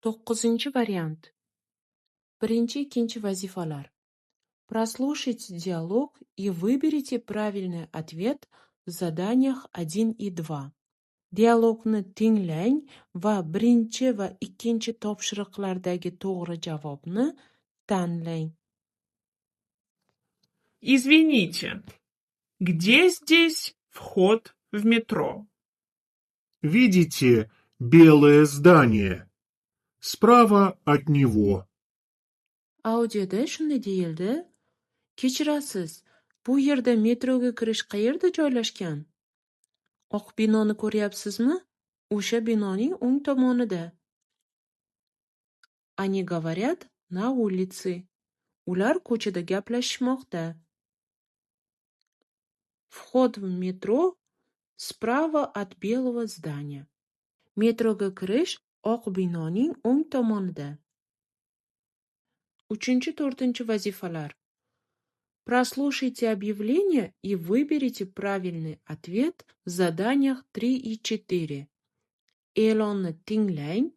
To'qqizinchi variant. Birinchi, ikkinchi vazifalar. Прослушайте диалог и выберите правильный ответ в заданиях 1 и 2. Dialogni tinglang va birinchi va ikkinchi topshiriqlardagi to'g'ri javobni tanlang. Извините, где здесь вход в метро? Видите белое здание? Справа от него. Audioda shunday deyildi: Kechirasiz, bu yerda metroga kirish qayerda joylashgan? Oq binoni ko'ryapsizmi? O'sha binoning o'ng tomonida. Они говорят на улице. Ular ko'chada gaplashishmoqda. Вход в метро справа от белого здания. Metroga kirish oq binoning o'ng tomonida. Uchinchi, to'rtinchi vazifalar. Прослушайте объявление и выберите правильный ответ в заданиях 3 и 4. E'lonni tinglang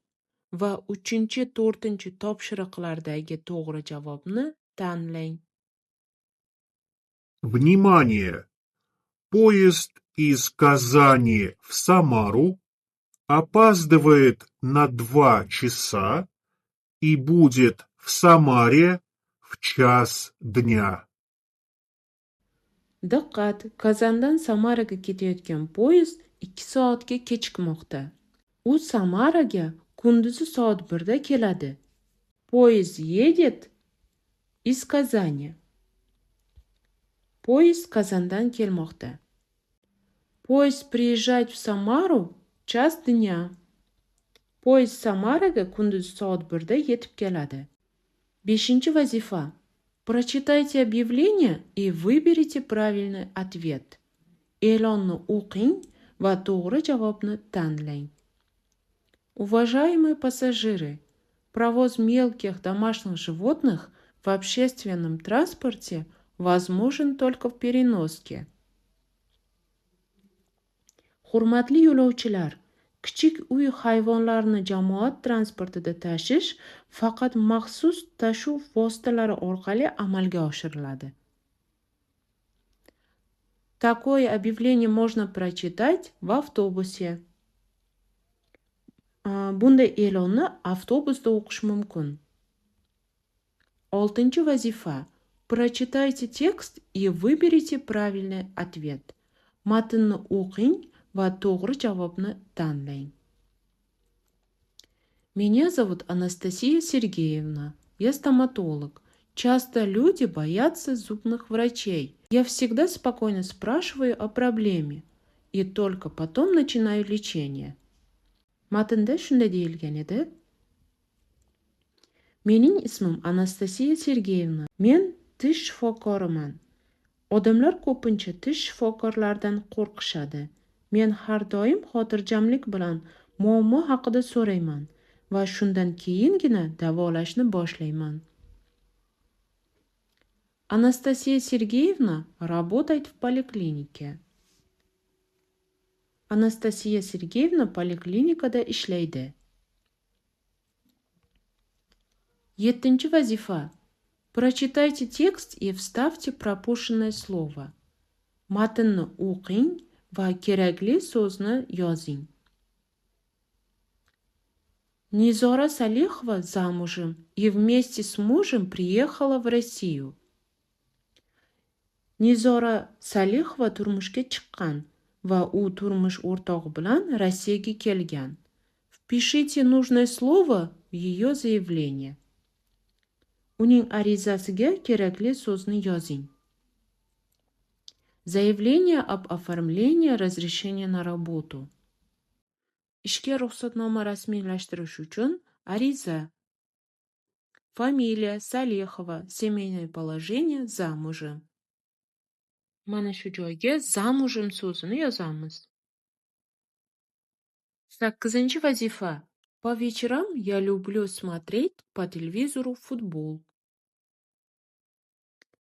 va uchinchi, to'rtinchi topshiriqlardagi to'g'ri javobni tanlang. Внимание! Поезд из Казани в Самару опаздывает на 2 часа и будет в Самаре в 1 час дня. Diqqat! Kazandan Samaraga ketayotgan poyezd 2 soatga kechikmoqda. U Samaraga kunduzi soat 1 da keladi. Поезд едет из Казани. Poyezd Kazandan kelmoqda. Поезд приезжает в Самару час дня. Poyezd Samaraga kunduzi soat 1 da yetib keladi. Beshinchi vazifa. Прочитайте объявление и выберите правильный ответ. E'lonni o'qing va to'g'ri javobni tanlang. Уважаемые пассажиры, провоз мелких домашних животных в общественном транспорте возможен только в переноске. Hurmatli yo'lovchilar, kichik uy hayvonlarini jamoat transportida tashish faqat maxsus tashuv vositalari orqali amalga oshiriladi. Такое объявление можно прочитать в автобусе. Bunday e'lonni avtobusda o'qish mumkin. Oltinchi vazifa. Прочитайте текст и выберите правильный ответ. Matnni o'qing va to'g'ri javobni tanlang. Меня зовут Анастасия Сергеевна. Я стоматолог. Часто люди боятся зубных врачей. Я всегда спокойно спрашиваю о проблеме и только потом начинаю лечение. Matnda shunday deyilgan edi: Mening ismim Anastasiya Sergeyevna. Men tish shifokoriman. Odamlar ko'pincha tish shifokorlaridan qo'rqishadi. Men har doim xotirjamlik bilan muammo haqida so'rayman va shundan keyingina davolashni boshlayman. Анастасия Сергеевна работает в поликлинике. Anastasiya Sergeyevna poliklinikada ishlaydi. Yettinchi vazifa. Прочитайте текст и вставьте пропущенное слово. Matnni o'qing va kerakli so'zni yozing. Низора Салихова замужем и вместе с мужем приехала в Россию. Nizora Salixova turmushga chiqqan va u turmush o'rtog'i bilan Rossiyaga kelgan. Впишите нужное слово в ее заявление. Uning arizasiga kerakli so'zni yozing. Заявление об оформлении разрешения на работу. Ishga ruxsatnoma rasmiylashtirish uchun ariza. Фамилия Салихова, семейное положение замужем. Mana shu joyga "замужем" so'zini yozamiz. Sakkizinchi vazifa. По вечерам я люблю смотреть по телевизору футбол.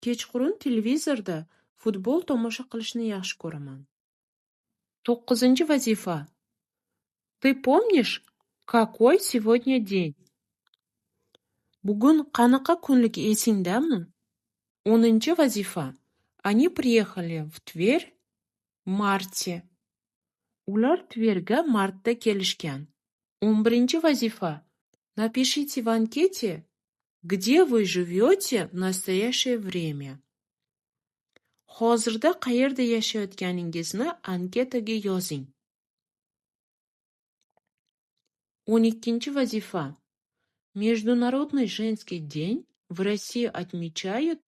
Kechqurun televizorda futbol tomosha qilishni yaxshi ko'raman. To'qqizinchi vazifa. Ты помнишь, Какой сегодня день? Bugun qanaqa kunligi esingdami? 10-vazifa. Они приехали в Тверь в марте. Ular Tverga martda kelishgan. 11-vazifa. Напишите в анкете, где вы живете в настоящее время. Hozirda qayerda yashayotganingizni anketaga yozing. 12-vazifa. Международный женский день в России отмечают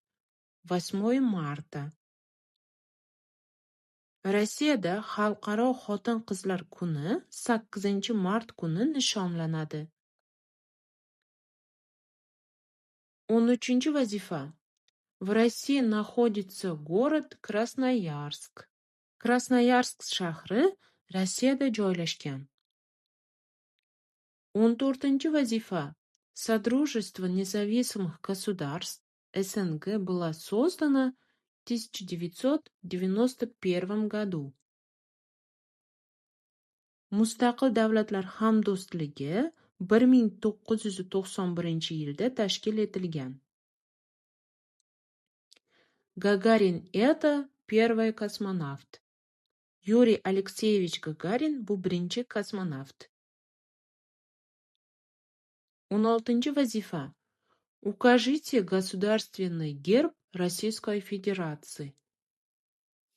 8 марта. Rossiyada Xalqaro xotin-qizlar kuni 8-mart kuni nishonlanadi. 13-vazifa. В России находится город Красноярск. Krasnoyarsk shahri Rossiyada joylashgan. 14-vazifa. Содружество независимых государств СНГ было создано в 1991 году. Mustaqil davlatlar hamdo'stligi 1991-yilda tashkil etilgan. Гагарин – это первый космонавт. Yuriy Alekseyevich Gagarin bu birinchi kosmonavt. 16-vazifa. Укажите государственный герб Российской Федерации.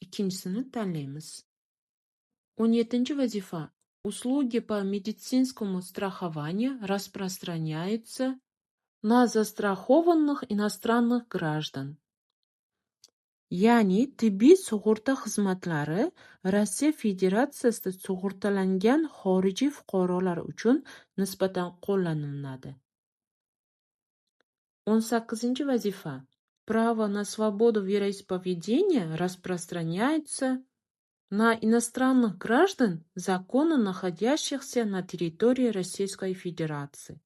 Ikkinchisini tanlaymiz. 17-vazifa. Услуги по медицинскому страхованию распространяются на застрахованных иностранных граждан. Ya'ni tibbiy sug'urta xizmatlari Rossiya Federatsiyasida sug'urtalangan xorijiy fuqarolar uchun nisbatan qo'llaniladi. 18-vazifa. Право на свободу вероисповедания распространяется на иностранных граждан, законно находящихся на территории Российской Федерации.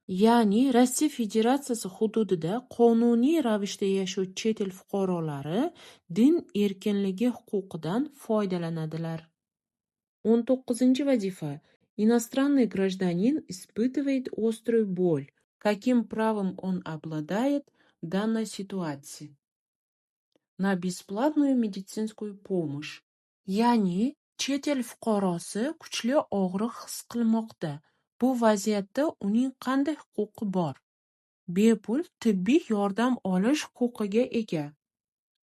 Ya'ni Rossiya Federatsiyasi hududida qonuniy ravishda yashovchi chet el fuqarolari din erkinligi huquqidan foydalanadilar. 19-vazifa. Иностранный гражданин испытывает острую боль. Каким правом он обладает в данной ситуации? На бесплатную медицинскую помощь. Ya'ni chet el fuqarosi kuchli og'riq his qilmoqda. Bu vaziyatda uning qanday huquqi bor? Bepul tibbiy yordam olish huquqiga ega.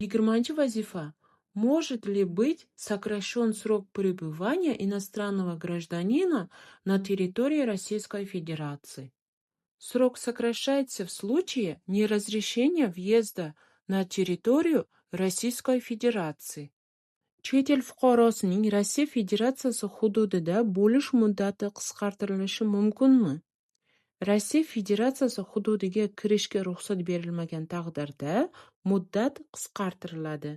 20-vazifa. Может ли быть сокращен срок пребывания иностранного гражданина на территории Российской Федерации? Срок сокращается в случае неразрешения въезда на территорию Российской Федерации. Chet el fuqarosining Rossiya Federatsiyasi hududida bo'lish muddati qisqartirilishi mumkinmi? Rossiya Federatsiyasi hududiga kirishga ruxsat berilmagan taqdirda muddat qisqartiriladi.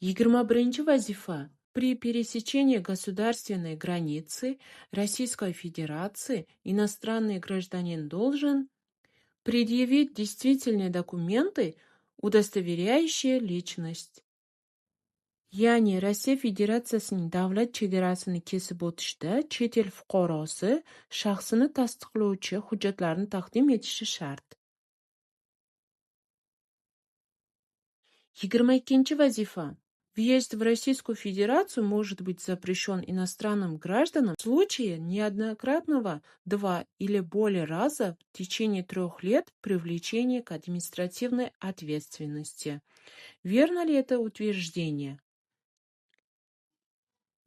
21-vazifa. При пересечении государственной границы Российской Федерации иностранный гражданин должен предъявить действительные документы, удостоверяющие личность. Ya'ni Rossiya Federatsiyasining davlat chegarasini kesib o'tishda chet el fuqarosi shaxsini tasdiqlovchi hujjatlarni taqdim etishi shart. 22-vazifa. Въезд в Российскую Федерацию может быть запрещен иностранным гражданам в случае неоднократного 2 или более раза в течение 3 лет привлечения к административной ответственности. Верно ли это утверждение?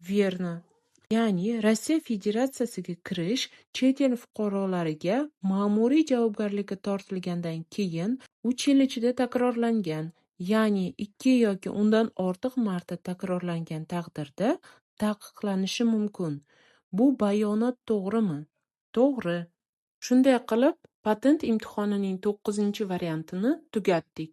Верно. Ya'ni Rossiya Federatsiyasiga kirish chet el fuqarolariga ma'muriy javobgarlikka tortilgandan keyin 3 yil ichida takrorlangan, ya'ni 2 yoki undan ortiq marta takrorlangan taqdirda taqiqlanishi mumkin. Bu bayonot to'g'rimi? To'g'ri. Shunday qilib, patent imtihonining 9-variantini tugatdik.